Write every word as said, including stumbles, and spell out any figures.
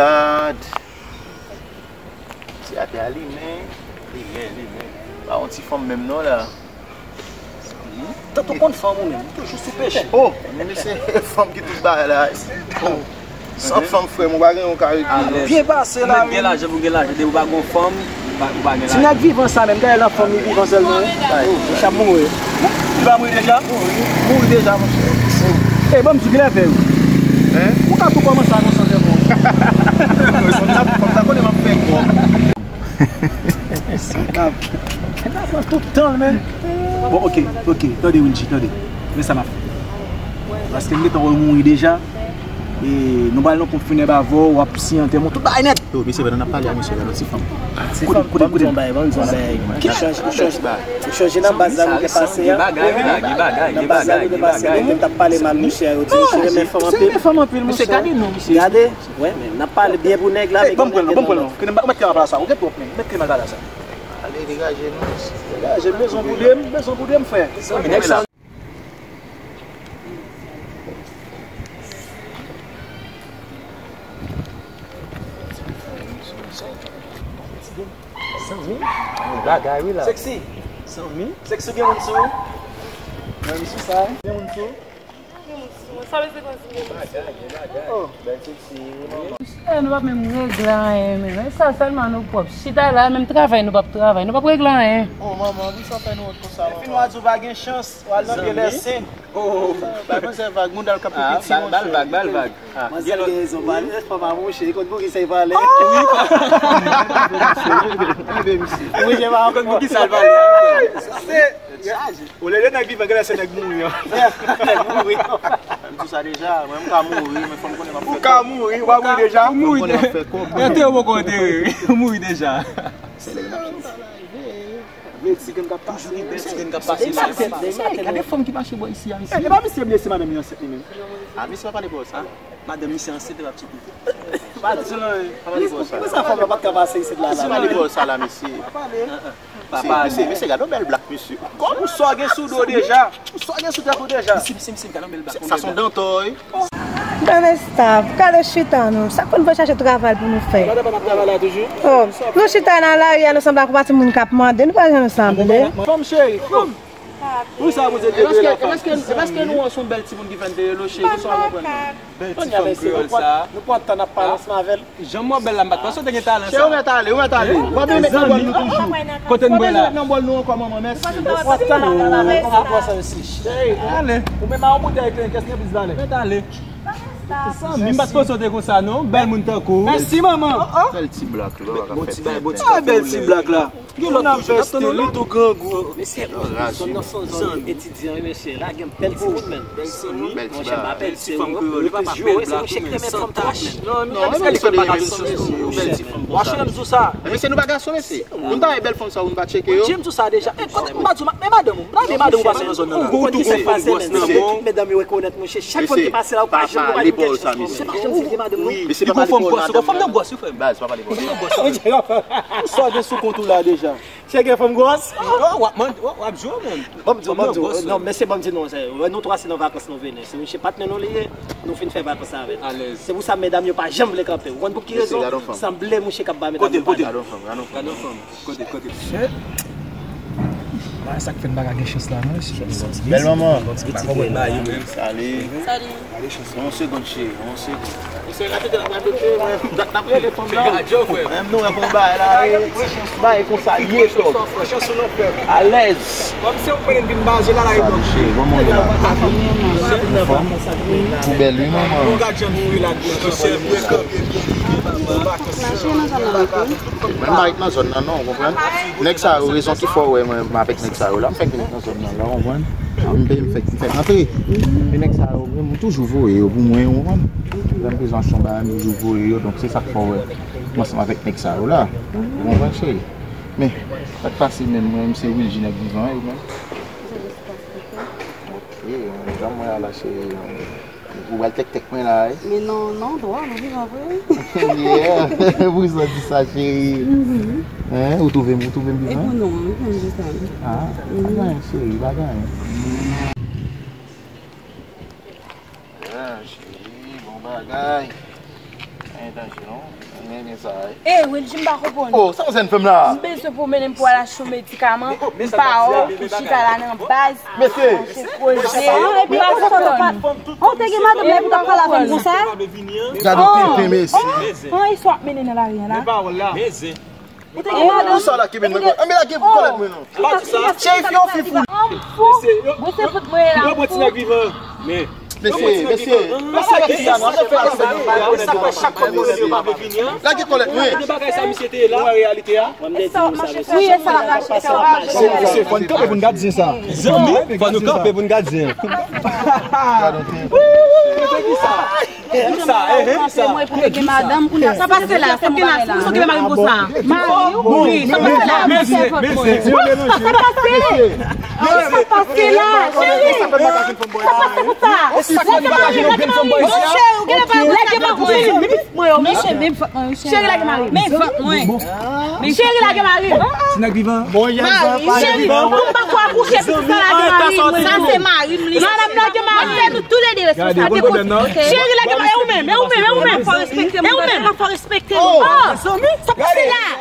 Gad. Ti atè a limen. Limen, limen. Pa yon ti fanm menm non la. Tank ou konn fanm ou menm, ou toujou sou peche. Oh, men se fanm ki tout bagay la. Oh. San fanm, frè m, ou pa gen yon ka regle. Byen pase la, wi. Gen lajan pou gen lajan, depi ou pa gen fanm, ou pa, ou pa gen lajan. Ti nèg vivan sa menm, gade nan fanm li vivan sèlman. Oh, li ap mouri. Li pa mouri deja? Mouri deja, monchè. E, ban m di w, kilè vè yo? Hein? Ou ka tou kòmanse a konsantre bon. Fanm sa, fanm sa konnen m ap fè kòb. Sa k ap, sa k ap pran tout tan l, men. Bon, ok, ok, tande, Wilgy, tande. Men sa m ap fè. Paske m gentan wè w mouri deja. E nou pral nan ponp finèb avè w, w ap siye antèman, tout bagay nèt. Yo, mesye, pandan n ap pale a mesye, gade yon ti fanm. Ti fanm, ban m di yon bagay, ban m di yon bagay. Ou chonje, ou chonje, ou chonje nan baz la nou te pase a? Nan baz la nou te pase, yo te t ap pale mal misye a, yo di misye renmen fanm anpil. Misye renmen fanm anpil, monchè. Gade, wè, men n ap pale byen pou nèg la, men ban m pran l non, ban m pran l non. Ou mèt kè mal pale sa, ou gen twòp men, ou mèt kè mal pale sa. Ale, degaje nou. Degaje, m bezwen boude, m bezwen boude, m frè. Nèg sa. Sanmi? Bagay wi la. Sexy. Sanmi? Sexy, gen moun sou ou? Gen moun sou sa, wi. Gen moun sou ou? Gen moun sou ou. Sa vle di konn si gen moun sou ou. Bagay, gen bagay. Oh. Bèl sexy, wi, manman. Eh, nou p ap menm regle anyen, menm. E sa sèlman nou pwòp. Chita la, menm travay nou p ap travay. Nou p ap regle anyen. Oh, manman, poukisa w fè nou wont konsa, manman? Epi nou a di w pa gen chans. W al nan pye lèsen. Oh, bay manzè vag, moun al k ap pi piti, monchè. Bal vag, bal vag. Manzè gen rezon, pale, fò pa mouche, li konn poukisa l pale. Wi, pa. Enben, misye. Wi, je pa konn poukisa l pale. Se, olye de nèg vivan, gen lè se nèg mouri an. Nèg mouri. M di sa deja, mwen m ka mouri, men fò m konnen m ap fè. Ou ka mouri, w a mouri deja. Ou mouri deja. Enterre ou poko enterre, ou mouri deja. Vle ti grenn k ap pase. Toujou gen bèl ti grenn k ap pase. Gade fanm ki mache bò isi a, mesye. E pa misye blese madanm li ansent li menm. A, misye pa pale bò sa la. Madanm misye ansent, e pa pitit li. Pa di non. Pa pale bò sa la. Poukisa fanm la pa t ka pase isit la la? Misye pale bò sa la, mesye. Mesye, mesye, gade yon bèl blak, mesye. Kòm ou sa gen sou do deja. Ou sa gen sou tèt ou deja. Misye, misye, misye, gade yon bèl blak. Sa se yon dantò, wi. Bon, men staff, gade chita nou. Sa k fè nou pa chache travay pou nou fè? Madan pa m ap travay la toujou. Oh, nou chita nan lari a, nou sanble ak yon pati moun k ap mande, nou pa janm sanble. Fanm cheri, fanm. Wi, sa Bondye te kreye la fanm. Epaske nou wè se yon bèl timoun ki fè n te rele cheri, kisa w konprann? Bèl ti fanm kreyòl sa. Nou pran tan n ap pale ansanm avè l. Jan m wè w bèl la, m pa t panse w te gen talan sa. Cheri, ou mèt ale, ou mèt ale. W ap vin met nan bòl nou toujou. Kote n bwè la? Met nan bòl nou ankò, manman, mèsi. Cheri, ale. Ou menm a yon boutèy klen, kès gen plis valè. Mèt ale. Zanmi, m pa t panse w te konsa non, bèl moun tankou w. Mèsi, manman. Bèl ti blak la, pa ka fè tenten. Ah, bèl ti blak la. Gen lòt toujou, n ap tann ou la. Mesye, zòn nan se yon zòn etidyan, wi, mesye. La gen bèl timoun, men. Bèl timoun. Monchè, m pa bèl, se ou. Yo pa bèl blak, men san tach. Non, men se lekòl pa ka vin sou ou, mesye. Wache m di w sa. Mesye, nou pa gason, mesye. Pou n ta wè bèl fanm sa, pou n pa tcheke yo. Jim di w sa deja. E, kote m pa di w, men madanm ou, men madanm ou pase nan zòn nan la. Ou tou gon gwo gwòs nan men w. Tout medam yo rekonèt, monchè. Chak fanm ki pase la, ou pa janm, ou pa janm kèche fanm. Se pa janm di l gen madanm, non. Li gon fanm gwòs, gon fanm nan gwòs, wi, frè m. Baz, pa pale bò sa. Ou sa gen sou kont ou la deja? Chè gen fanm gwòs? Oh, w ap mande, w ap jwe, man. Ban m di w, ban m di w. Non, mesye, ban m di nou, se, wè, nou twa se nan vakans nou vini. Se mouche patnè nou li ye, nou fin fè vakans avè l. Alèz. Se pou sa medam yo pa janm vle kanpe. Ou konn pou ki rezon? Sanble mouche k ap ba medam yo pale. Kote, kote? Gade yon fanm, gade yon fanm. Kote, kote? Sa k fè n pa ka gen chans la, non, mesye? Bèl manman. Sali. Sali. Yon segonn, cheri, yon segonn. Mesye, n ap ede, n ap ede, n ap rele fanm nan. Menm nou wè pou bay la, e, bay konsa, ye, tòg. Alèz. Kòmsi w konnen vin baze la, la, e bon. Cheri, bon, mwen la. Ou bèl, wi, manman. Bon, gad jan nou ye la, mesye. Mwen pa ret nan zòn nan non, ou konprann? Nèg sa yo, rezon ki fè w wè mwen, mwen avèk nèg sa yo la, m fèk vin nan zòn nan la, ou konprann? M fèk, m fèk antre. Men nèg sa yo, mwen, m toujou voye yo pou mwen, ou konprann? Lè m bezwen achte yon bagay, m toujou voye yo, donk se sa k fè w wè m ansanm avèk nèg sa yo la. Ou konprann, cheri? Men, sa k pase menm, mwen, m se Wilgy nèg vivan, wi, ou menm? Ok, jan mwen a la, cheri. Ou pral tèktèk mwen la, wi. Men non, non, dwa, nou vivan vre. Yeah, pou sa w di sa, cheri. Hein, ou twouve m, ou twouve m vivan? E pou nou, wi, pou nou, jis la. Ah, pa gen anyen, cheri, pa gen anyen. Yeah, cheri, bon bagay. Pa gen danje, non. Mwen renmen sa, wi. Eh, Wilji, m pa konprann. Oh, sa w fè m la? M bezwen pou mennen m pou al achte yon medikaman. M pa wè w pou chita la nan baz. Mesye. Koze. Epi pa konprann. Ou te gen madanm la pou ta pale avè m konsa? Gade tenten, mesye. An, istwa ap mennen nan lari an la. Ou te gen madanm. Sa la ki vin nan kò. Anbe la gen pou kòlèt mwen non. Pa di sa. Cheri fi yon fi fou. Fou. Bon, se fout mwen la. Yo bò ti nèg vivan. Men. Mesye, mesye. Mesye ki sa non. Sa fè sa. Sa fè chak fwa nou yo pa vle vini an. La gen kòlèt mwen. Gen bagay sa misye te ye la. Ou wè reyalite a. Wi, e sa la rache. Mesye, fò n kanpe pou n gad zen sa. Zanmi, fò nou kanpe pou n gad zen. Gade yon ti. Wi, wi, wi, wi. Sa, eh, eh, sa. Mwen pou gen madanm kounye a. Sa pase la, sa gen la, sa gen mari m konsa. Mari w? Wi, sa pase la. Mesye, mesye. Sa pase. Sa pase la, cheri. Sa pase konsa. Lage mari m, lage mari m. Lage mari m. Mwen yo, mesye, men vant mwen, cheri. Cheri, lage mari m. Men vant mwen. Cheri, lage mari m. Ti nèg vivan. Mari, cheri, m pa kwè akouche pitit sa lage mari m. Sa se mari m li. Madanm lage mari m. Fè nou toulede responsab. Cheri, lage mari m. E ou menm, e ou menm, e ou menm. Fò respekte moun. E ou menm. Fò respekte moun. Oh, sa pase la.